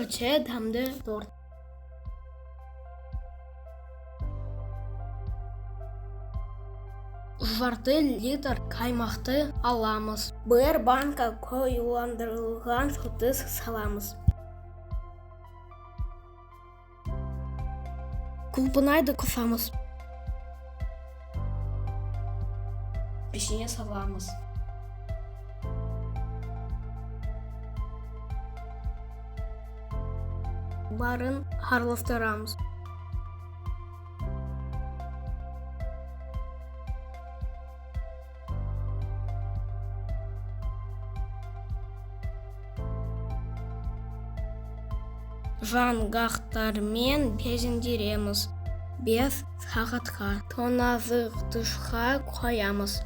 Өте дәмді торт. Жарты литр қаймақты аламыз. Бір банка қоюландырылған сүтті саламыз. Құлпынайды қосамыз. Печенье саламыз. Барын араластырамыз. Жаңғақтармен безендіреміз. 5 сағатқа тоңазытқышқа қоямыз.